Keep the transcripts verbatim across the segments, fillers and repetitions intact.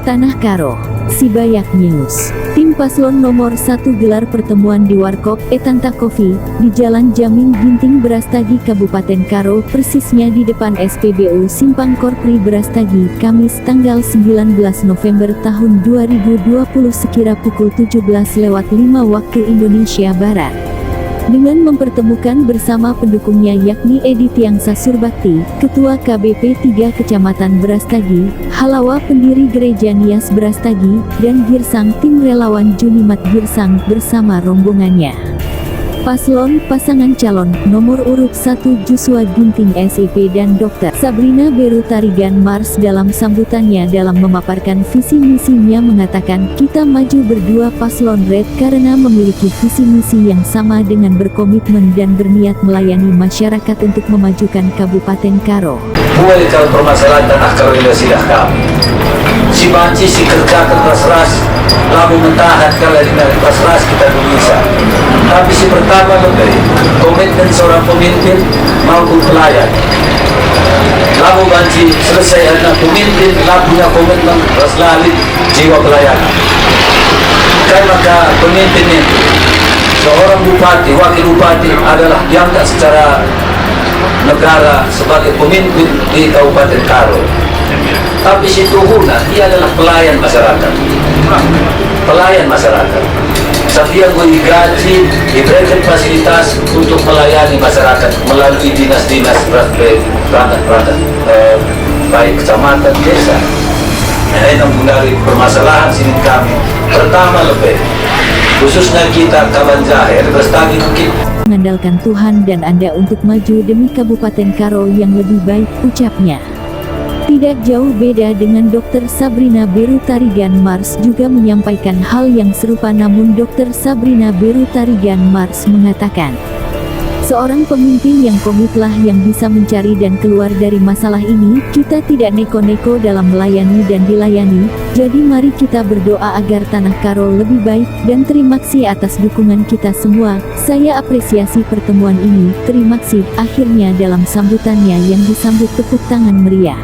Tanah Karo, Sibayak News. Tim Paslon nomor satu gelar pertemuan di Warkop Etanta Coffee, di Jalan Jamin Ginting Berastagi, Kabupaten Karo, persisnya di depan S P B U Simpang Korpri Berastagi, Kamis tanggal sembilan belas November tahun dua ribu dua puluh, sekira pukul tujuh belas lewat lima waktu Indonesia Barat. Dengan mempertemukan bersama pendukungnya, yakni Edi Tiangsa Surbakti, Ketua K B P tiga Kecamatan Berastagi, Halawa, pendiri Gereja Nias Berastagi, dan Girsang, tim relawan Junimat Girsang bersama rombongannya. Paslon, pasangan calon, nomor urut satu Joshua Ginting, S I P, dan Dokter Sabrina Beru Tarigan Mars dalam sambutannya dalam memaparkan visi misinya mengatakan, kita maju berdua paslon red karena memiliki visi misi yang sama dengan berkomitmen dan berniat melayani masyarakat untuk memajukan Kabupaten Karo. Buat kal permasalahan tanah karo i bas idah kami. Si banci sikerjaken ras-ras, labo mentahat kalak i bas ras kita Indonesia. Tapi si pertama lebe, komitmen seorang pemimpin maupun pelayan. Labo banci selesai karena pemimpin la punya komitmen ras la lit jiwa pelayanan. Kan maka pemimpin itu, seorang bupati, wakil bupati adalah diangkat secara negara sebagai pemimpin di Kabupaten Karo. Tapi situhuna ia adalah pelayan masyarakat. Pelayan masyarakat. Sabia enggo igaji, diberikan fasilitas untuk melayani masyarakat melalui dinas-dinas ras pe perangkat-perangkat, eh, baik kecamatan, desa. Nah, ini mengenai permasalahan sini kami. Pertama lebe, khususnya kita Kabanjahe, Berastagi mungkin. Mengandalkan Tuhan dan Anda untuk maju demi Kabupaten Karo yang lebih baik, ucapnya. Tidak jauh beda dengan Dokter Sabrina Beru Tarigan Mars juga menyampaikan hal yang serupa, namun Dokter Sabrina Beru Tarigan Mars mengatakan, seorang pemimpin yang komitlah yang bisa mencari dan keluar dari masalah ini. Kita tidak neko-neko dalam melayani dan dilayani, jadi mari kita berdoa agar tanah Karo lebih baik, dan terima kasih atas dukungan kita semua. Saya apresiasi pertemuan ini, terima kasih, akhirnya dalam sambutannya yang disambut tepuk tangan meriah.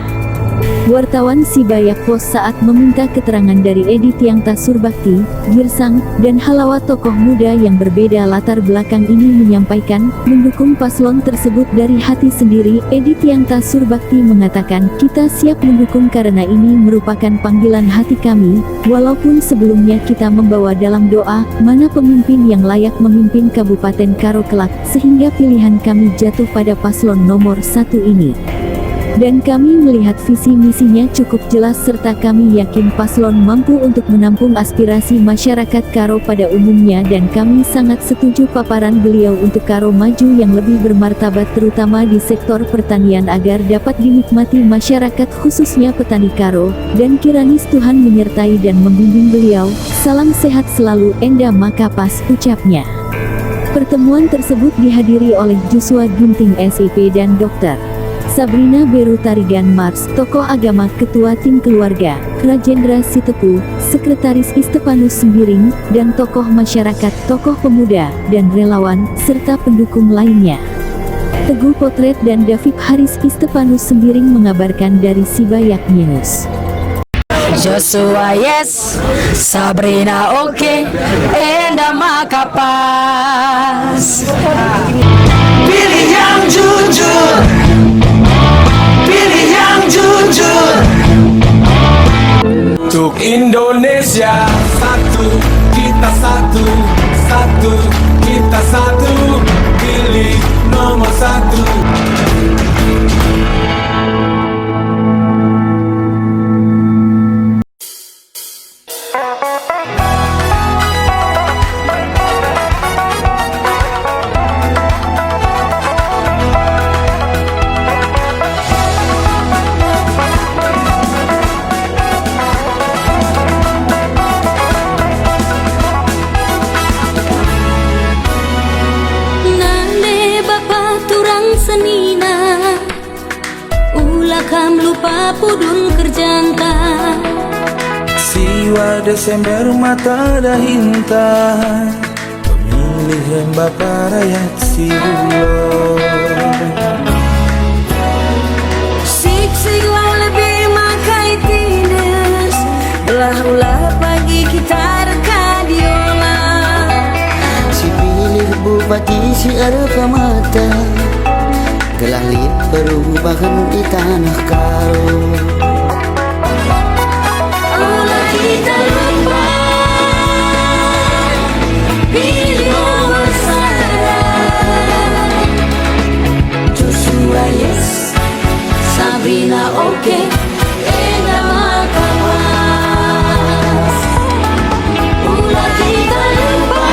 Wartawan Sibayak Post saat meminta keterangan dari Edi Tiangsa Surbakti, Girsang, dan Halawa, tokoh muda yang berbeda latar belakang ini menyampaikan, mendukung paslon tersebut dari hati sendiri. Edi Tiangsa Surbakti mengatakan, kita siap mendukung karena ini merupakan panggilan hati kami, walaupun sebelumnya kita membawa dalam doa, mana pemimpin yang layak memimpin Kabupaten Karo kelak, sehingga pilihan kami jatuh pada paslon nomor satu ini. Dan kami melihat visi misinya cukup jelas serta kami yakin paslon mampu untuk menampung aspirasi masyarakat Karo pada umumnya, dan kami sangat setuju paparan beliau untuk Karo maju yang lebih bermartabat, terutama di sektor pertanian, agar dapat dinikmati masyarakat, khususnya petani Karo, dan kiranya Tuhan menyertai dan membimbing beliau. Salam sehat selalu, enda maka pas, ucapnya. Pertemuan tersebut dihadiri oleh Joshua Ginting, S I P, dan Dokter Sabrina Beru Tarigan Mars, tokoh agama, ketua tim keluarga, Rajendra Sitepu, sekretaris, Istepanus Sembiring, dan tokoh masyarakat, tokoh pemuda, dan relawan, serta pendukung lainnya. Teguh Potret dan David Haris, Istepanus Sembiring mengabarkan dari Sibayak News. Joshua yes, Sabrina oke, enda maka pas. Pilih yang jujur, pilih yang jujur. Untuk Indonesia. Satu, kita satu, satu, kita satu, pilih nomor satu. La kam lupa pudun kerjanta. Siwa Desember mata dahinta, pemilihen Bapa Rayat si ulo. Siksik la lebe makai tines, gelah ula pagi kita erkadiola. Sipilih bupati si erpemeta, gelah lit perubahen i tanah Karo. Ula kita lupa, pilih nomor sada. Joshua yes, Sabrina oke, enda maka pas. Ula kita lupa,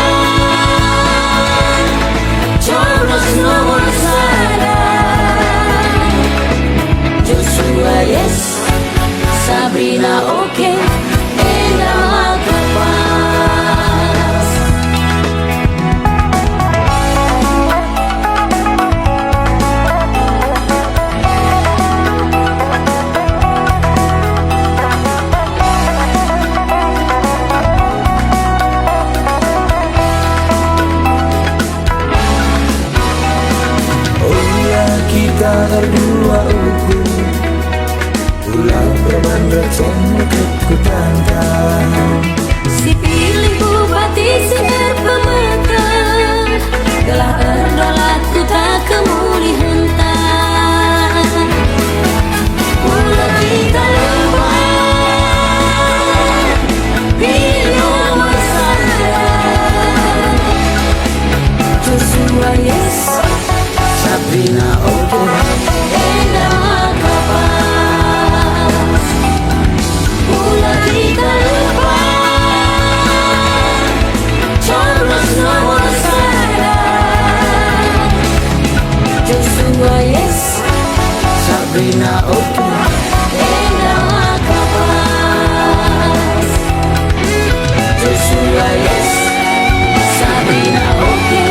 coblos nomor sada. Joshua yes, Sabrina oke, enda maka pas. Oh ya, kita erdua ukur, ulang perban recen meketku tangkap. Sipilih bupati si erpemeta, gelah erdolat kuta kemulihenta. Ula kita lupa, pilih nomor sada. Joshua yes, Sabrina oke, enda maka pas. Ula kita lupa, coblos nomor sada. Joshua yes, Sabrina oke, enda maka pas. Joshua yes, Sabrina oke,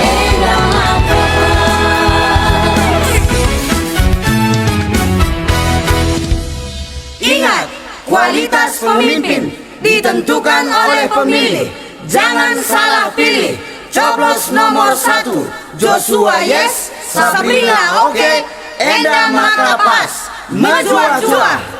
enda maka pas. Ingat, kualitas pemimpin ditentukan oleh pemilih. Jangan salah pilih. Coblos nomor satu, Joshua yes, Sabrina oke, enda maka pas. Mejuah-juah.